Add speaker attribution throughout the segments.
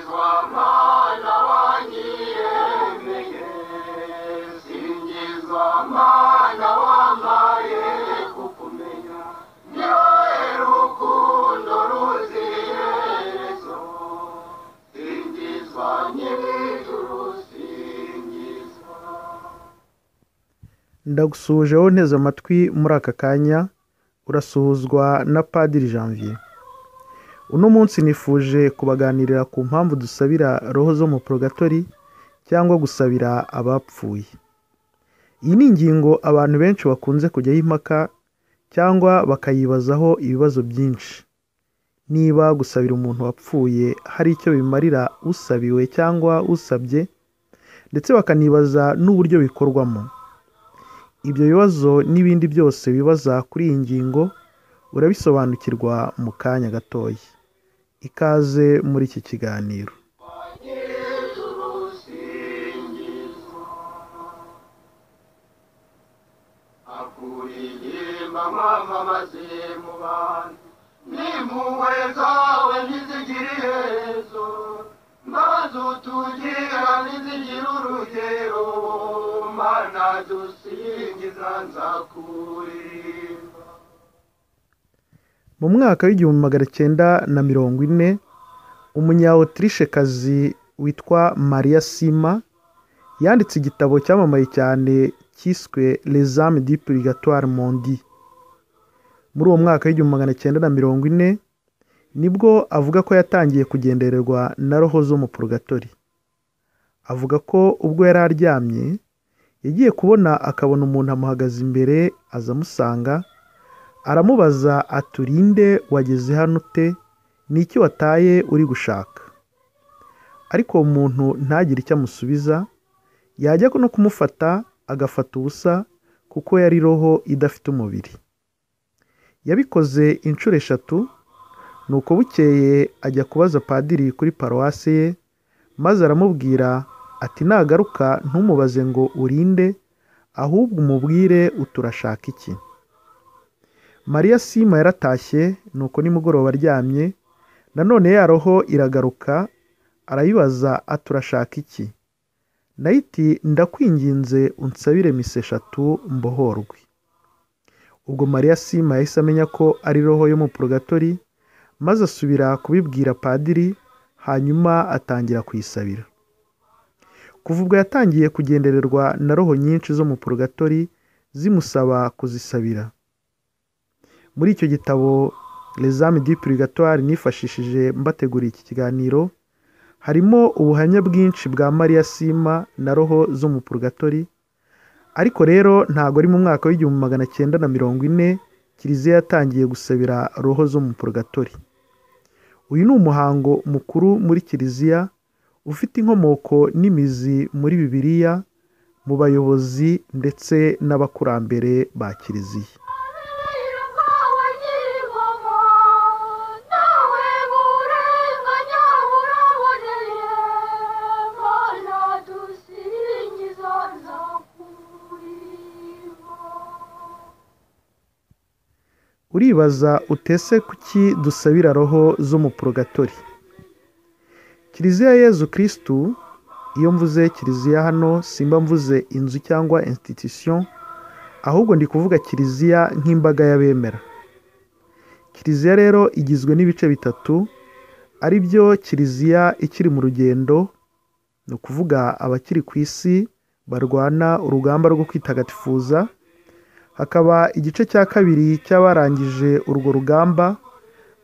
Speaker 1: Singizwa Mana wanyiyemeye, singizwa Mana wampaye kukumenya, ni wowe rukundo ruzira iherezo, singizwa nyir'ijuru, singizwa.
Speaker 2: Ndagusuhuje wowe unteze amatwi muri aka kanya, urasuhuzwa na Padiri Janvier. Uno munsi nifuje kubaganirira ku mpamvu dusabira roho zo mu purgatori cyangwa gusabira abapfuye. Iyi ni ingingo abantu benshi bakunze kujyaho impaka cyangwa bakayibazaho ibibazo byinshi. Niba gusabira umuntu wapfuye hari icyo bimarira usabiwe cyangwa usabye, ndetse bakanibaza n'uburyo bikorwamo. Ibyo bibazo n'ibindi byose bibaza kuri iyi ngingo urabisobanukirwa mu kanya gatoya. Ikaze muri iki kiganiro.
Speaker 1: Nyir'ijuru singizwa, akuririmba mwamamaze mu bantu, n'impuhwe zawe ntizigira iherezo, mbabazi utugira ntizigira urugero, Mana dusingiza nzakuririmba.
Speaker 2: Mu mwaka w'1940, umunya-Autrichekazi witwa Maria Sima yanditse igitabo cyamamaye cyane cyiswe Les âmes du purgatoire maudit. Muri uwo mwaka w'1940 nibwo avuga ko yatangiye kugendererwa na roho zo mu purgatori. Avuga ko ubwo yari aryamye yagiye kubona akabona umuntu amuhagaze imbere aza amusanga, aramubaza ati urinde wageze hano ute, ni iki wataye uri gushaka? Ariko uwo muntu ntagire icyo amusubiza, yajya no kumufata agafata ubusa kuko yari roho idafite umubiri. Yabikoze inshuro eshatu, nuko bukeye ajya kubaza padiri kuri paruwasi ye, maze aramubwira ati nagaruka ntumubaze ngo urinde, ahubwo umubwire uturashaka iki. Mariya Sima yaratashye, nuko nimugoroba aryamye, nanone ya roho iragaruka, arayibaza ati urashaka iki? Nayo iti ndakwinginze unsabire misa eshatu mbohorwe. Ubwo Mariya Sima yahise amenya ko ari roho yo mu purgatori, maze asubira kubibwira padiri, hanyuma atangira kuyisabira. Kuva ubwo yatangiye kugendererwa na roho nyinshi zo mu purgatori zimusaba kuzisabira. Muri icyo gitabo Les âmes du purgatoire nifashishije mbateguriye iki kiganiro, harimo ubuhamya bwinshi bwa Mariya Sima na roho zo mu purgatori, ariko rero ntago ari mu mwaka w'1940 Kiliziya yatangiye gusabira roho zo mu purgatori. Uyu ni umuhango mukuru muri Kiliziya ufite inkomoko n'imizi muri Bibiliya, mu bayobozi ndetse n'abakurambere ba Kiliziya.
Speaker 1: Bwawe nyir'ingoma, nawe burenganya buraboneye, Mana dusingiza nzakuririmba.
Speaker 2: Uribaza utese kuki dusabira roho zo mu purgatori? Kiliziya ya Yezu Kristu, iyo mvuze kiliziya hano simba mvuze inzu cyangwa institution, ahubwo ndi kuvuga kiliziya nk'imbaga y'abemera. Kiliziya rero igizwe n'ibice bitatu, ari byo kiliziya ikiri mu rugendo, ni ukuvuga abakiri ku isi barwana urugamba rwo kwitagatifuza, hakaba igice cya kabiri cy'abarangije urwo rugamba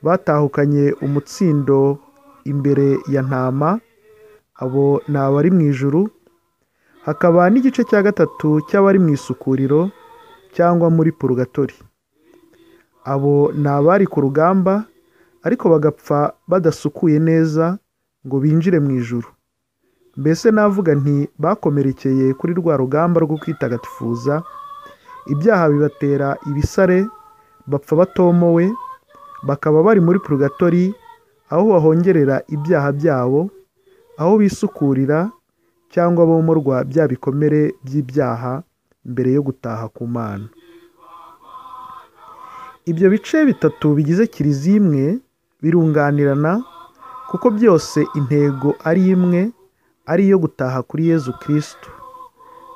Speaker 2: batahukanye umutsindo imbere ya ntama, abo ni abari mu ijuru, hakaba n'igice cya gatatu cy'abari mu isukuriro cyangwa muri purgatori. Abo ni abari ku rugamba ariko bagapfa badasukuye neza ngo binjire mu ijuru. Mbese navuga nti bakomerekeye kuri rwa rugamba rwo kwitagatifuza, ibyaha bibatera ibisare, bapfa batomowe, bakaba bari muri purgatori aho bahongerera ibyaha byabo, aho bisukurira cyangwa bomorwa bya bikomere by'ibyaha mbere yo gutaha ku Mana. Ibyo bice bitatu bigize kiliziya imwe birunganirana Kuko byose intego ari imwe, ari iyo gutaha kuri Yezu Kristu,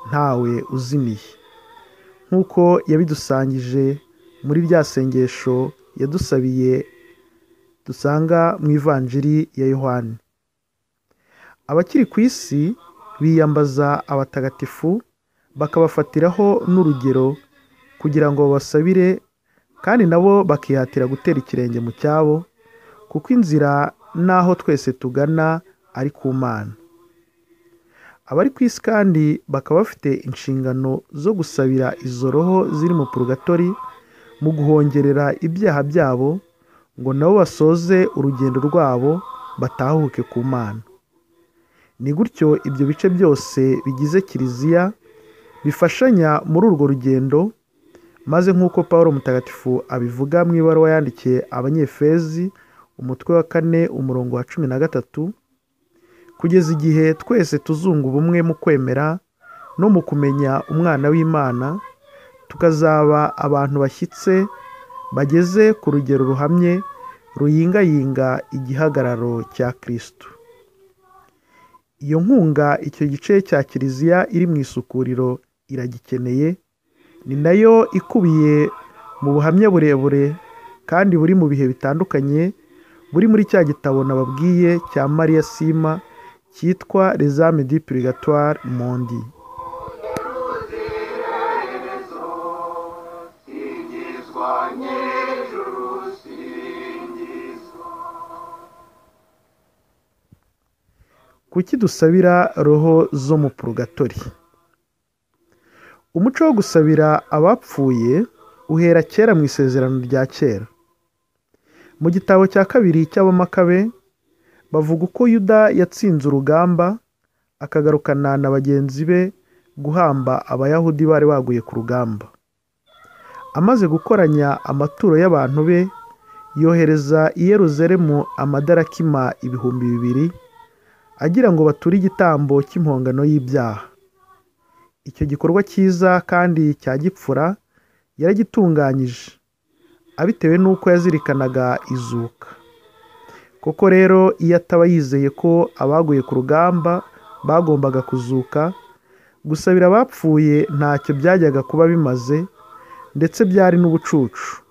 Speaker 2: ntawe uzimiye. Nk'uko yabidusangije muri rya sengesho yadusabiye dusanga mu Ivanjiri ya Yohani. Abakiri ku isi biyambaza abatagatifu bakabafatiraho n'urugero kugira ngo babasabire, kandi nabo bakihatira gutera ikirenge mu cyabo, kuko inzira n'aho twese tugana ari ku Mana. Abari ku isi kandi bakaba bafite inshingano zo gusabira izo roho ziri mu purugatori mu guhongerera ibyaha byabo, ngo nabo basoze urugendo rwabo batahuke ku Mana. Ni gutyo ibyo bice byose bigize Kiliziya bifashanya muri urwo rugendo, maze nk'uko Pawulo Mutagatifu abivuga mu ibaruwa yandikiye Abanyefezi, umutwe wa 4 umurongo wa 13, kugeza igihe twese tuzunga ubumwe mu kwemera no mu kumenya Umwana w'Imana, tukazaba abantu bashyitse bageze ku rugero ruhamye ruyingayinga igihagararo cya Kristu. Iyo nkunga icyo gice cya Kiliziya iri mu isukuriro iragikeneye, ni nayo ikubiye mu buhamya burebure kandi buri mu bihe bitandukanye, buri muri cya gitabo nababwiye cya Maria Sima cyitwa Les âmes du purgatoire mondi. Kuki dusabira roho zo mu purugatori? Umuco wo gusabira abapfuye uhera kera mu isezerano rya kera. Mu gitabo cya 2 cy'Abamakabe bavuga uko Yuda yatsinze urugamba akagarukana na bagenzi be guhamba Abayahudi bari baguye ku rugamba. Amaze gukoranya amaturo y'abantu be, yohereza i Yeruzalemu amadarakima 2000 agira ngo bature igitambo cy'impongano y'ibyaha. Icyo gikorwa cyiza kandi cya gipfura yaragitunganyije, abitewe n'uko yazirikanaga izuka. Koko rero iyo ataba yizeye ko abaguye ku rugamba bagombaga kuzuka, gusabira abapfuye ntacyo byajyaga kuba bimaze, ndetse byari n'ubucucu.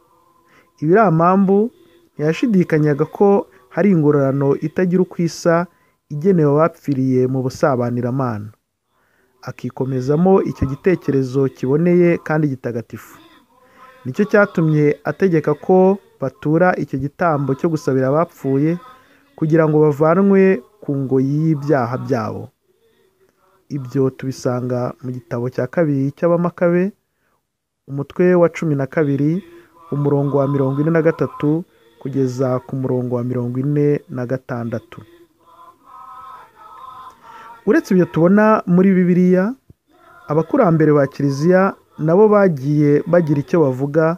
Speaker 2: Ibiramambu ntiyashidikanyaga ko hari ingororano itagira uko isa igenewe abapfiriye mu busabaniramana, akikomezamo icyo gitekerezo kiboneye kandi gitagatifu. Nicyo cyatumye ategeka ko batura icyo gitambo cyo gusabira abapfuye kugira ngo bavanwe ku ngoyi y'ibyaha byabo. Ibyo tubisanga mu gitabo cya 2 cy'Abamakabe, umutwe wa 12 umurongo wa 43 kugeza ku murongo wa 46. Uretse ibyo tubona muri Bibiliya, abakurambere ba Kiliziya nabo bagiye bagira icyo bavuga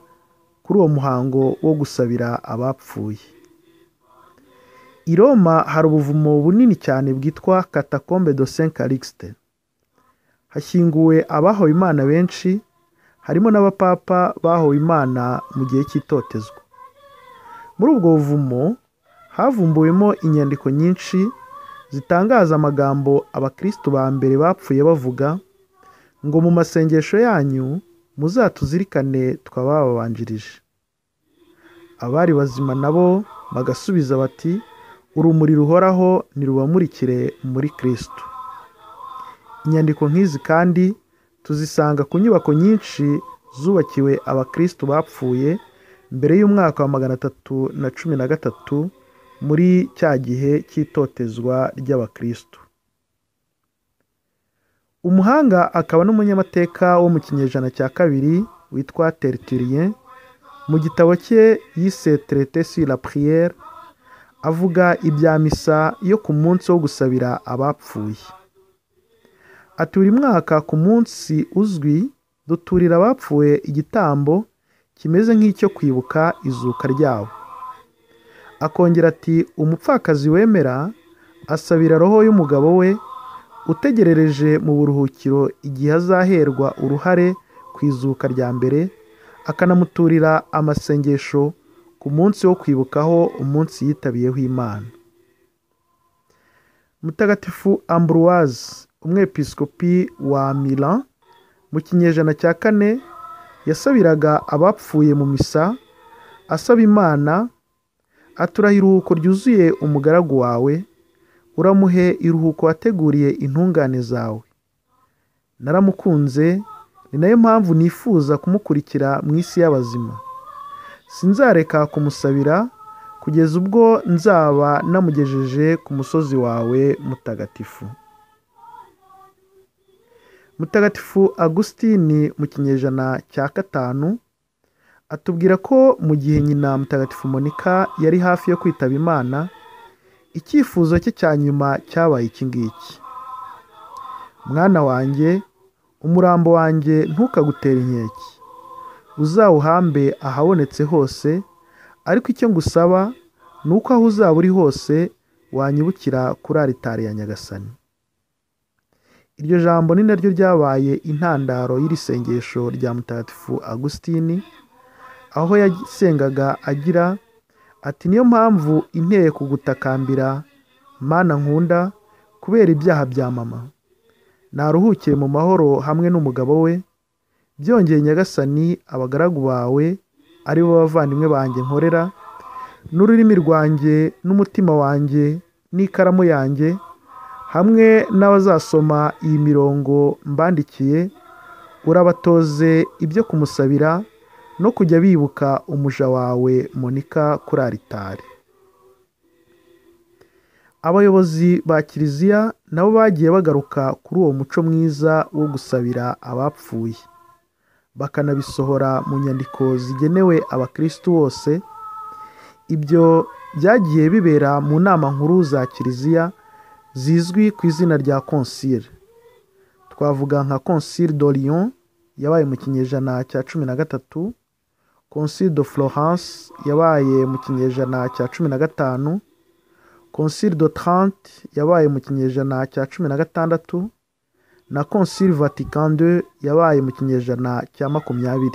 Speaker 2: kuri uwo muhango wo gusabira abapfuye. I Roma hari ubuvumo bunini cyane bwitwa Catacombe de Saint Calixte. Hashyinguwe abahowe Imana benshi, harimo n'abapapa bahowe Imana mu gihe cy'itotezwa. Muri ubwo buvumo havumbuwemo inyandiko nyinshi zitangaza amagambo abakristu ba mbere bapfuye bavuga ngo mu masengesho yanyu muzatuzirikane twababanjirije. Abari bazima nabo bagasubiza bati urumuri ruhoraho nirubamurikire muri Kristo. Inyandiko nk'izi kandi tuzisanga ku nyubako nyinshi zubakiwe abakristu bapfuye mbere y'umwaka wa 313 muri cya gihe cy'itotezwa ry'abakristu. Umuhanga akaba n'umunyamateka wo mu kinyejana cya 2 witwa Tertullien, mu gitabo cye yise Traité sur la prière, avuga ibya misa yo ku munsi wo gusabira abapfuye. Ati buri mwaka ku munsi uzwi duturira abapfuye igitambo kimeze nk'icyo kwibuka izuka ryabo. Akongera ati umupfakazi wemera asabira roho y'umugabo we utegerereje mu buruhukiro igihe azaherwa uruhare ku izuka rya mbere, akanamuturira amasengesho ku munsi wo kwibukaho umunsi yitabiyeho Imana. Mutagatifu Ambroise, umwepiskopi wa Milan mu kinyejana cya 4, yasabiraga abapfuye mu misa asaba Imana aturaha iruhuko ryuzuye umugaragu wawe, uramuhe iruhuko wateguriye intungane zawe. Naramukunze, ni nayo mpamvu nifuza kumukurikira mu isi y'abazima. Sinzareka kumusabira kugeza ubwo nzaba namugejeje ku musozi wawe mutagatifu. Mutagatifu Agustini mu kinyejana cya 5 atubwira ko mu gihe nyina Mutagatifu Monika yari hafi yo kwitaba Imana, icyifuzo cye cya nyuma cyabaye iki ngiki: mwana wanjye, umurambo wanjye ntukagutere inkeke, uzawuhambe ahabonetse hose, ariko icyo ngusaba ni uko aho uzaba uri hose wanyibukira kuri alitari ya Nyagasani. Iryo jambo ni naryo ryabaye intandaro y'iri sengesho rya Mutagatifu Agustini, aho yasengaga agira ati: niyo mpamvu inteye kugutakambira Mana nkunda, kubera ibyaha bya mama. Naruhukiye mu mahoro hamwe n'umugabo we, byongeye Nyagasani abagaragu bawe ari bo bavandimwe banjye nkorera, n'ururimi rwanjye n'umutima wanjye n'ikaramu yanjye, hamwe n'abazasoma iyi mirongo mbandikiye, urabatoze ibyo kumusabira no kujya bibuka umuja wawe Monika kuri alitari. Abayobozi ba Kiliziya nabo bagiye bagaruka kuri uwo muco mwiza wo gusabira abapfuye, bakanabisohora mu nyandiko zigenewe abakristu bose. Ibyo byagiye bibera mu nama nkuru za Kiliziya zizwi ku izina rya Concile. Twavuga nka Concile de Lyon yabaye mu kinyejana cya 13, Concile de Florence yabaye mu kinyejana cya 15, Concile de Trente yabaye mu kinyejana cya 16 na Concile Vatican II yabaye mu kinyejana cya 20.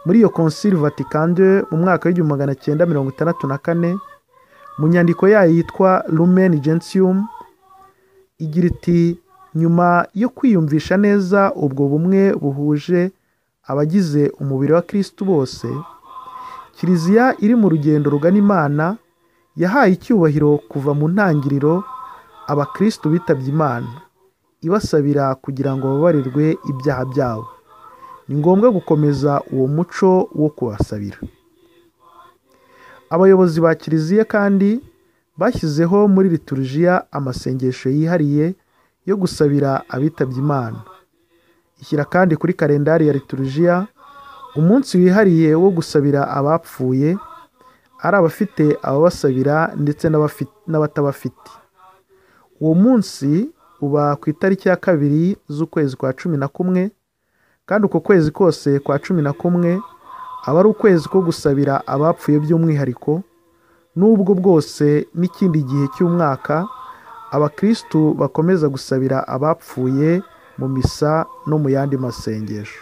Speaker 2: Muri iyo Concile Vatican II mu mwaka w'1964, mu nyandiko yayo yitwa Lumen Gentium igira iti: nyuma yo kwiyumvisha neza ubwo bumwe buhuje abagize umubiri wa Kristu bose, Kiliziya iri mu rugendo rugana Imana yahaye icyubahiro kuva mu ntangiriro abakristu bitabye Imana, ibasabira kugira ngo bababarirwe ibyaha byabo. Ni ngombwa gukomeza uwo muco wo kubasabira. Abayobozi ba Kiliziya kandi bashyizeho muri liturujia amasengesho yihariye yo gusabira abitabye Imana. Ishyira kandi kuri kalendari ya liturujia umunsi wihariye wo gusabira abapfuye, ari abafite ababasabira ndetse n'abatabafite. Uwo munsi uba ku itariki ya 2 z'ukwezi kwa 11, kandi uko kwezi kose kwa 11 aba ari ukwezi ko gusabira abapfuye by'umwihariko, n'ubwo bwose n'ikindi gihe cy'umwaka abakristu bakomeza gusabira abapfuye mu misa no mu yandi masengesho.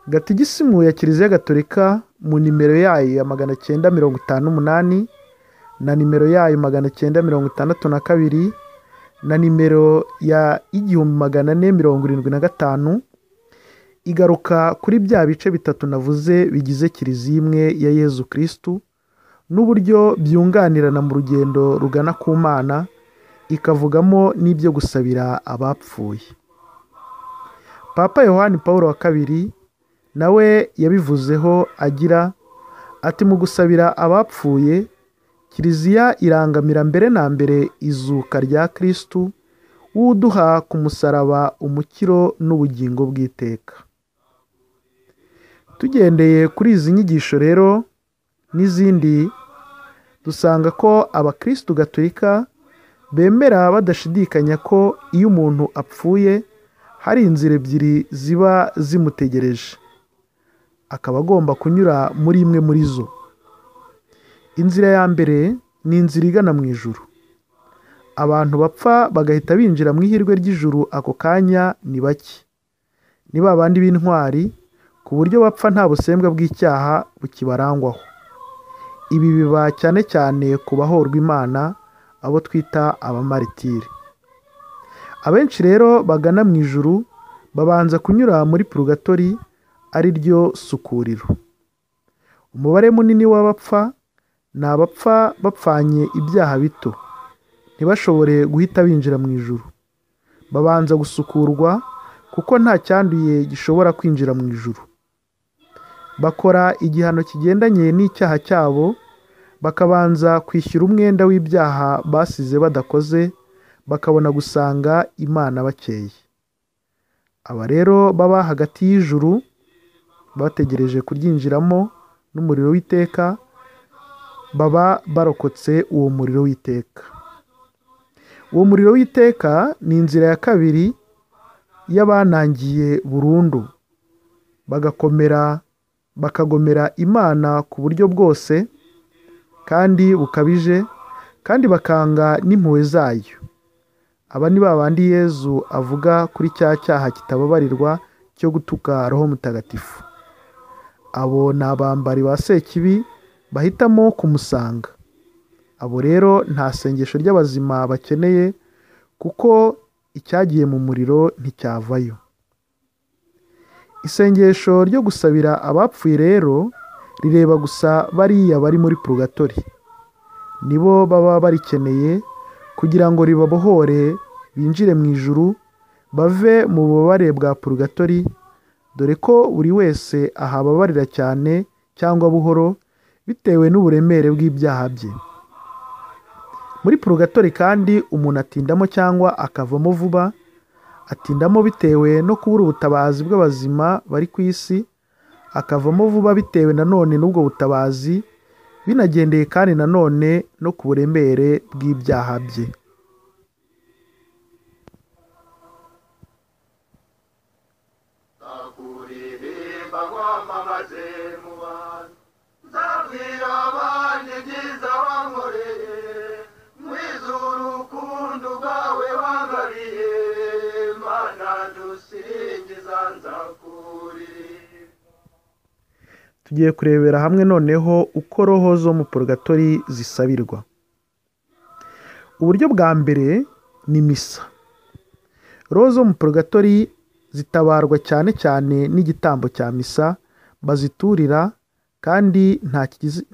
Speaker 2: Gatigisimu ya Kiliziya Gatolika mu nimero yayo ya 958 na nimero yayo 962 na nimero ya 1475 igaruka kuri bya bice bitatu navuze bigize Kiliziya imwe ya Yezu Kristu n'uburyo byunganirana mu rugendo rugana ku Mana, ikavugamo n'ibyo gusabira abapfuye. Papa Yohani Paulo wa II nawe yabivuzeho agira ati: mu gusabira abapfuye, Kiliziya irangamira mbere na mbere izuka rya Kristu uduha ku musaraba umukiro n'ubugingo bw'iteka. Tugendeye kuri izi nyigisho rero n'izindi, dusanga ko abakristu gatolika bemera badashidikanya ko iyo umuntu apfuye hari inzira ebyiri ziba zimutegereje, akaba agomba kunyura muri imwe muri zo. Inzira ya mbere ni inzira igana mu ijuru. Abantu bapfa bagahita binjira mu ihirwe ry'ijuru ako kanya ni bake. Ni ba bandi b'intwari ku buryo bapfa nta busembwa bw'icyaha bukibarangwaho. Ibi biba cyane cyane ku bahorwa Imana, abo twita abamaritiri. Abenshi rero bagana mu ijuru babanza kunyura muri purugatori, ari ryo sukuriro. Umubare munini w'abapfa ni abapfa bapfanye ibyaha bito, ntibashobore guhita binjira mu ijuru. Babanza gusukurwa kuko nta cyanduye gishobora kwinjira mu ijuru. Bakora igihano kigendanye n'icyaha cyabo, bakabanza kwishyura umwenda w'ibyaha basize badakoze, bakabona gusanga Imana bakeye. Aba rero baba hagati y'ijuru, bategereje kuryinjiramo n'umuriro w'iteka, baba barokotse uwo muriro w'iteka. Uwo muriro w'iteka ni inzira ya kabiri y'abanangiye burundu, bagakomera bakagomera Imana ku buryo bwose kandi bukabije, kandi bakanga n'impuhwe zayo. Aba ni ba bandi Yezu avuga kuri cya cyaha kitababarirwa cyo gutuka Roho Mutagatifu. Abo ni abambari ba Sekibi bahitamo kumusanga. Abo rero nta sengesho ry'abazima bakeneye, kuko icyagiye mu muriro nticyavayo. Isengesho ryo gusabira abapfuye rero rireba gusa bariya bari muri purugatori. Nibo baba barikeneye kugira ngo ribabohore binjire mu ijuru, bave mu bubabare bwa purugatori, dore ko buri wese ahababarira cyane cyangwa buhoro bitewe n'uburemere bw'ibyaha bye. Muri purugatori kandi umuntu atindamo cyangwa akavamo vuba, atindamo bitewe no kubura ubutabazi bw'abazima bari ku isi, akavamo vuba bitewe nanone n'ubwo butabazi, binagendeye kandi nanone no ku buremere bw'ibyaha bye.
Speaker 3: Nzakuririmba nkwamamaze mu bantu, nzabwira abandi ibyiza wankoreye, nkwize urukundo rwawe wangabiye, Mana dusingiza nzakuririmba.
Speaker 2: Tugiye kurebera hamwe noneho uko roho zo mu purugatori zisabirwa. Uburyo bwa mbere ni misa. Roho zo mu purugatori zitabarwa cyane cyane n'igitambo cya misa baziturira, kandi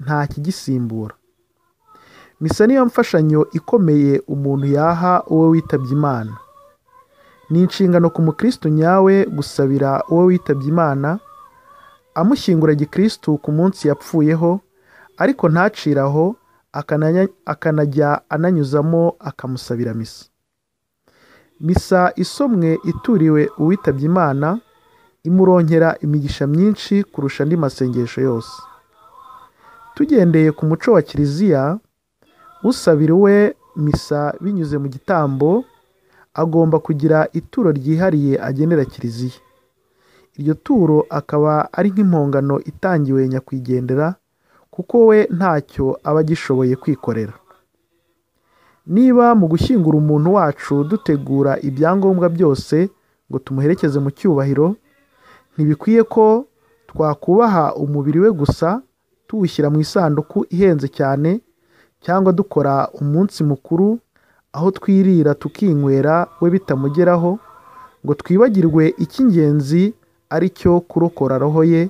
Speaker 2: nta kigisimbura. Misa niyo mfashanyo ikomeye umuntu yaha uwo witabye Imana. Ni inshingano ku mukristo nyawe gusabira uwo witabye Imana, amushyingura gikristo ku munsi yapfuyeho, ariko ntaciraho, akanajya ananyuzamo akamusabira misa. Misa isomwe ituriwe uwitabye Imana imuronkera imigisha myinshi kurusha andi masengesho yose. Tugendeye ku muco wa Kiliziya, usabira uwe misa binyuze mu gitambo agomba kugira ituro ryihariye agenera Kiliziya. Iryo turo akaba ari nk'impongano itangiwe nyakwigendera, kuko we ntacyo aba agishoboye kwikorera. Niba mu gushyingura umuntu wacu dutegura ibyangombwa byose ngo tumuherekeze mu cyubahiro, ntibikwiye ko twakubaha umubiri we gusa tuwushyira mu isanduku ihenze cyane, cyangwa dukora umunsi mukuru aho twirira tukinywera we bitamugeraho, ngo twibagirwe icy'ingenzi ari cyo kurokora roho ye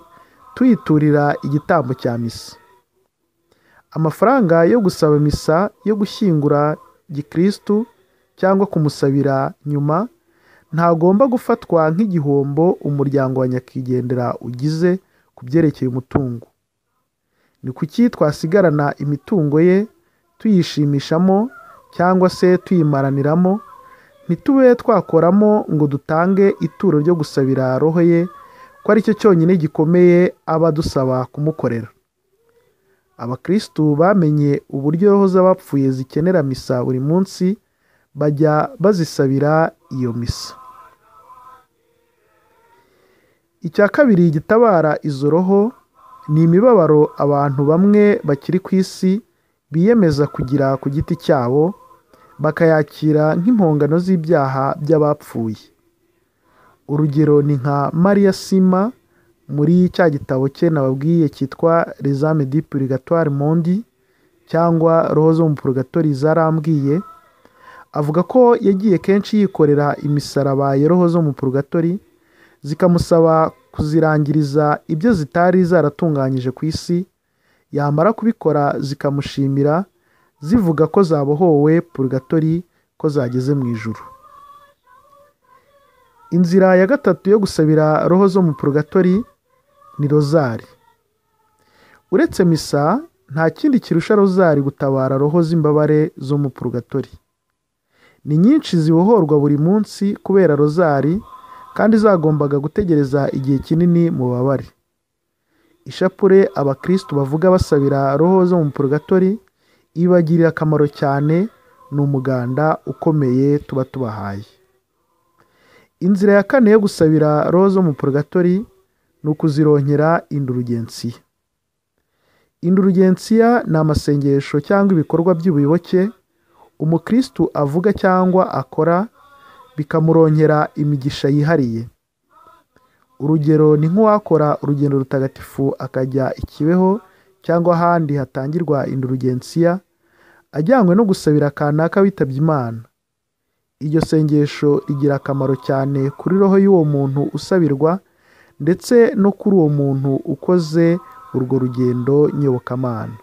Speaker 2: tuyiturira igitambo cya misa. Amafaranga yo gusaba misa yo gushyingura gikristu cyangwa kumusabira nyuma ntagomba gufatwa nk'igihombo umuryango wa nyakwigendera ugize ku byerekeye umutungo. Ni kuki twasigarana imitungo ye tuyishimishamo cyangwa se tuyimaraniramo, ntitube twakoramo ngo dutange ituro ryo gusabira roho ye, ko aricyo cyonyine gikomeye aba adusaba kumukorera. Abakristu bamenye uburyo roho z'abapfuye zikenera misa buri munsi, bajya bazisabira iyo misa. Icya kabiri gitabara izo roho ni imibabaro abantu bamwe bakiri ku isi biyemeza kugira ku giti cyabo, bakayakira nk'impongano z'ibyaha by'abapfuye. Urugero ni nka Mariya Sima muri cya gitabo cye nababwiye cyitwa Les âmes du purgatoire mondi cyangwa roho zo mu purgatori zarambwiye, avuga ko yagiye kenshi yikorera imisaraba ya roho zo mu purgatori zikamusaba kuzirangiriza ibyo zitari zaratunganyije ku isi, yamara kubikora zikamushimira zivuga ko zabohowe purgatori, ko zageze mu ijuru. Inzira ya gatatu yo gusabira roho zo mu purgatori ni rozari. Uretse misa, nta kindi kirusha rozari gutabara roho z'imbabare zo mu purgatori. Ni nyinshi zibohorwa buri munsi kubera rozari, kandi zagombaga gutegereza igihe kinini mu babare. Ishapure abakristu bavuga basabira roho zo mu purgatori ibagirira akamaro cyane, ni umuganda ukomeye tuba tubahaye. Inzira ya kane yo gusabira roho zo mu purgatori ni ukuzironkera indurugensiya. Indurugensiya ni amasengesho cyangwa ibikorwa by'ubuyoboke umukristu avuga cyangwa akora bikamuronkera imigisha yihariye. Urugero ni nk'uwakora urugendo rutagatifu akajya i Kibeho cyangwa ahandi hatangirwa indurugensiya, ajyanywe no gusabira kanaka witabye Imana. Iryo sengesho rigira akamaro cyane kuri roho y'uwo muntu usabirwa, ndetse no kuri uwo muntu ukoze urwo rugendo nyobokamana.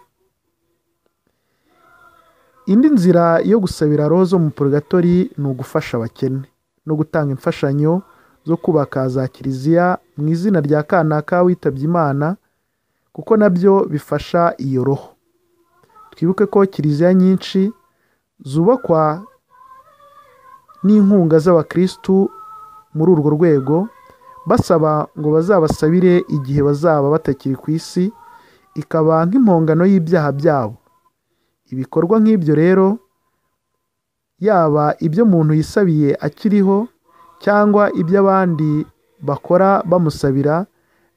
Speaker 2: Indi nzira yo gusabira roho zo mu purgatori ni ugufasha abakene no gutanga imfashanyo zo kubaka za kiliziya mu izina rya kanaka witabye Imana, kuko nabyo bifasha iyo roho. Twibuke ko kiliziya nyinshi zubakwa n'inkunga z'abakristu muri urwo rwego, basaba ngo bazabasabire igihe bazaba batakiri ku isi, ikaba nk'impongano y'ibyaha byabo. Ibikorwa nk'ibyo rero, yaba ibyo umuntu yisabiye akiriho cyangwa ibyo abandi bakora bamusabira,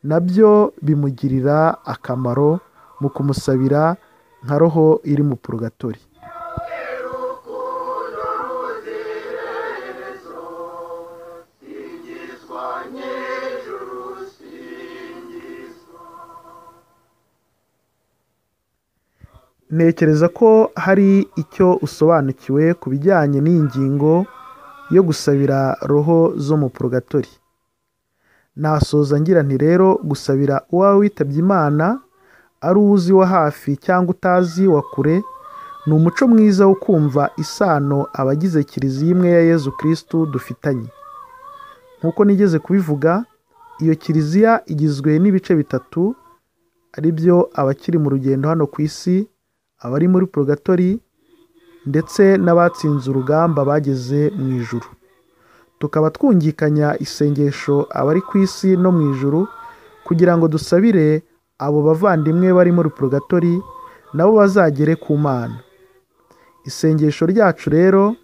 Speaker 2: nabyo bimugirira akamaro mu kumusabira nka roho iri mu purgatori. Ntekereza ko hari icyo usobanukiwe ku bijyanye n'iyi ngingo yo gusabira roho zo mu purgatori. Nasoza ngira nti rero, gusabira uwawe witabye Imana, ari uzi wa hafi cyangwa utazi wa kure, ni umuco mwiza wo kumva isano abagize kiliziya imwe ya Yezu Kristu dufitanye. Nk'uko nigeze kubivuga, iyo kiliziya igizwe n'ibice bitatu, ari byo abakiri mu rugendo hano ku isi, abari muri purgatori, ndetse n'abatsinze urugamba bageze mu ijuru. Tukaba twungikanya isengesho abari ku isi no mu ijuru, kugira ngo dusabire abo bavandimwe bari muri purgatori nabo bazagere ku Mana. Isengesho ryacu rero,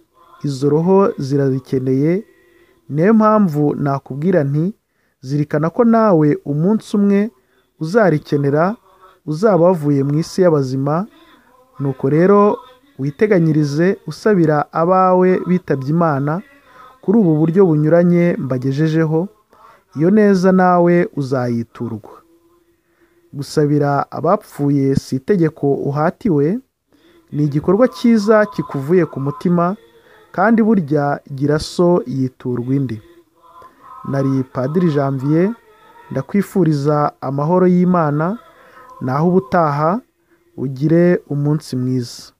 Speaker 2: izo roho zirarikeneye. Niyo mpamvu nakubwira nti zirikana ko nawe umunsi umwe uzarikenera, uzaba wavuye mu isi y'abazima. Nuko rero witeganyirize usabira abawe bitabye Imana kuri ubu buryo bunyuranye mbagejejeho, iyo neza nawe uzayiturwa. Gusabira abapfuye si itegeko uhatiwe, ni igikorwa cyiza kikuvuye ku mutima, kandi burya gira so yiturwa indi. Nari Padiri Janvier, ndakwifuriza amahoro y'Imana, naho ubutaha ugire umunsi mwiza.